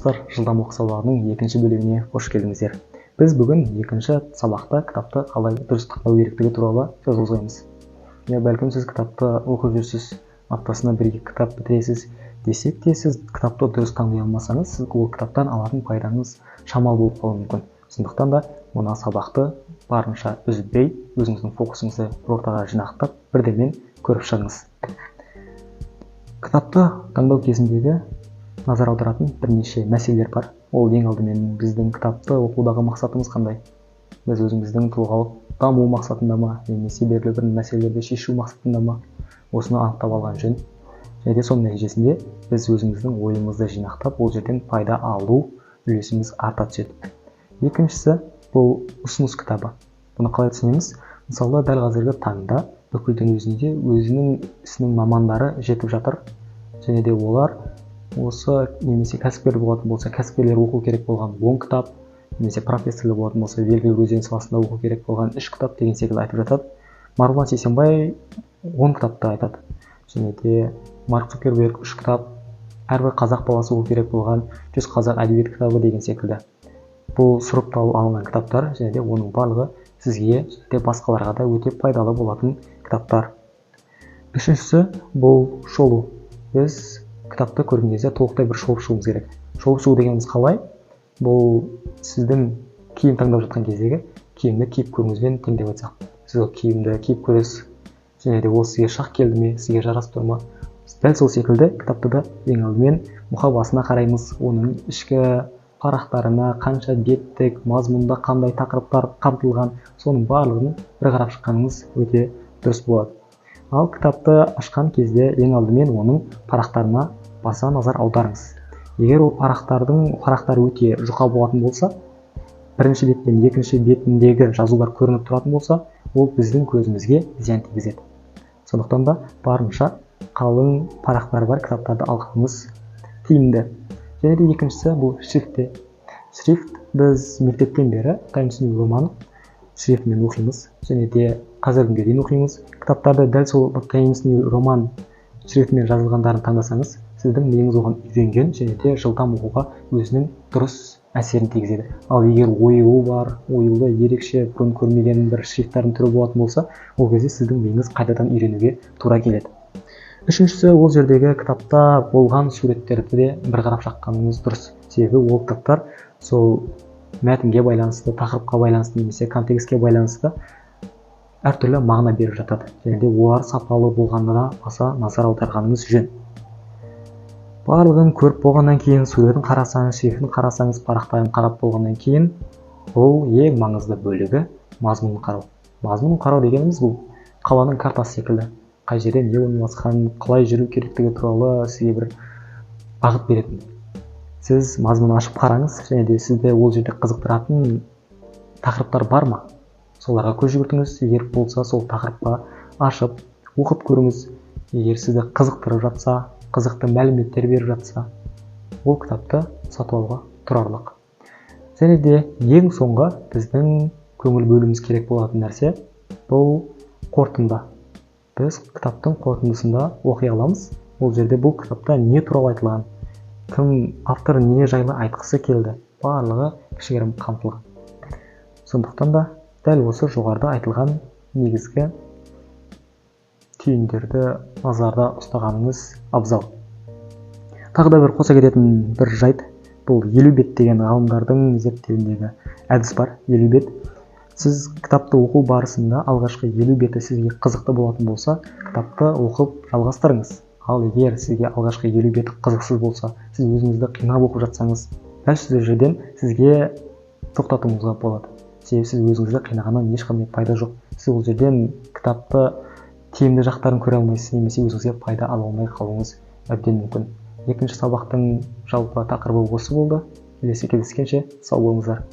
Достар, жылдам оқу сабағының екінші бөлігіне қош келдіңіздер. Біз бүгін екінші сабақта кітапты қалай дұрыс таңдау керектігі туралы сөз қозғаймыз. Я бәлкім сіз кітапты оқып жүрсіз, аптасына бір-екі кітап бітіресіз десек те, сіз кітапты дұрыс таңдай алмасаңыз, сіз ол кітаптан алатын пайдаңыз шамалы болып қалуы мүмкін. Сондықтан да мына сабақты барынша үзбей, өзіңіздің фокусыңызды бір ортаға жинақтап, бірдемен көріп шығыңыз. Кітапты таңдау кезіндегі назар аударатын бірнеше мәселелер бар. Ол ең алдымен біздің кітапты оқудағы мақсатымыз қандай? Біз өзіміздің тұлғалық даму мақсатында ма, немесе белгілі бір мәселелерді шешу мақсатында ма? Осыны анықтап алған жөн. Және де соның нәтижесінде біз өзіміздің ойымызды жинақтап, ол жерден пайда алу үлесіміз арта түседі. Екіншісі бұл ұсыныс кітабы. Бұны қалай түсінеміз? Мысалы, дәл қазіргі таңда бүкіл дүниежүзінде өзінің ісінің мамандары жетіп жатыр. Және де олар осы немесе кәсіпкер болатын болса, кәсіпкерлер оқу керек болған 10 кітап, немесе профессорлар болатын болса, белгілі өзен саласында оқу керек болған 3 кітап деген секілді айтып жатады. Марғұлан Сейсембай 10 кітапты айтады. Және де Марк Цукерберг 3 кітап, әрбір қазақ баласы оқу керек болған 100 қазақ әдебиет кітабы деген секілді. Бұл сұрыпталып алынған кітаптар, және де оның барлығы сізге де басқаларға да өте пайдалы болатын кітаптар. Үшіншісі бұл шолу. Біз кітапты көрген кезде толықтай бір шолып шығуымыз керек. Шолып шығу дегеніміз қалай? Бұл сіздің киім таңдап жатқан кездегі киімді киіп көруіңізбен тең деп айтсақ. Сіз ол киімді киіп көресіз, және де ол сізге шақ келді ме, сізге жарасып тұр ма? Дәл сол секілді кітапты да ең алдымен мұқабасына қараймыз, оның ішкі парақтарына, қанша беттік, мазмұнда қандай тақырыптар қамтылған, соның барлығын бір қарап шыққаныңыз өте дұрыс болады. Ал кітапты ашқан кезде ең алдымен оның парақтарына баса назар аударыңыз. Егер ол парақтары өте жұқа болатын болса, бірінші беттен екінші бетіндегі жазулар көрініп тұратын болса, ол біздің көзімізге зиян тигізеді. Сондықтан да барынша қалың парақтары бар кітаптарды алғанымыз тиімді. Және де екіншісі бұл шрифтте. Шрифт біз мектептен бері Times New Roman шрифтімен оқимыз, және де қазіргі күнге дейін оқимыз. Кітаптарды дәл сол Times New Roman шрифтімен жазылғандарын таңдасаңыз, сіздің миыңыз оған үйренген және де жылдам оқуға өзінің дұрыс әсерін тигізеді. Ал егер оюы бар, оюлы ерекше бұрын көрмеген бір шрифттардың түрі болатын болса, ол кезде сіздің миыңыз қайтадан үйренуге тура келеді. Үшіншісі, ол жердегі кітапта болған суреттерді де бір қарап шыққаныңыз дұрыс. Себебі ол кітаптар сол мәтінге байланысты, тақырыпқа байланысты немесе контекстке байланысты әртүрлі мағына беріп жатады. Және де олар сапалы болғанына аса назар аударғаныңыз жөн. Барлығын көріп болғаннан кейін, суретін қарасаңыз, шрифтін қарасаңыз, парақтарын қарап болғаннан кейін, бұл ең маңызды бөлігі мазмұнын қарау. Мазмұнын қарау дегеніміз бұл қаланың картасы секілді. Қай жерде не орналасқан, қалай жүру керектігі туралы сізге бір бағыт беретін. Сіз мазмұнын ашып қараңыз, және де сізді ол жерде қызықтыратын тақырыптар бар ма? Соларға көз жүгіртіңіз. Егер болса, сол тақырыпқа ашып оқып көріңіз. Егер сізді қызықтырып жатса, қызықты мәліметтер беріп жатса, ол кітапты сатып алуға тұрарлық. Және де ең соңғы біздің көңіл бөлуіміз керек болатын нәрсе бұл қорытынды. Біз кітаптың қорытындысында оқи аламыз. Ол жерде бұл кітапта не туралы айтылған, кім автор не жайлы айтқысы келді, барлығы кішігірім қамтылған. Сондықтан да дәл осы жоғарыда айтылған негізгі түйіндерді назарда ұстағаныңыз абзал. Тағы да бір қоса кететін бір жайт, бұл 50 бет деген ғалымдардың зерттеуіндегі әдіс бар. 50 бет. Сіз кітапты оқу барысында алғашқы 50 беті сізге қызықты болатын болса, кітапты оқып жалғастырыңыз. Ал егер сізге алғашқы 50 беті қызықсыз болса, сіз өзіңізді қинап оқып жатсаңыз, дәл сол жерден сізге тоқтатуыңызға болады. Себебі сіз өзіңізді қинағаннан ешқандай пайда жоқ. Сіз ол жерден кітапты тиімді жақтарын көре алмайсыз, немесе өзіңізге пайда ала алмай қалуыңыз әбден мүмкін. Екінші сабақтың жалпы тақырыбы осы болды. Келесі кездескенше сау болыңыздар.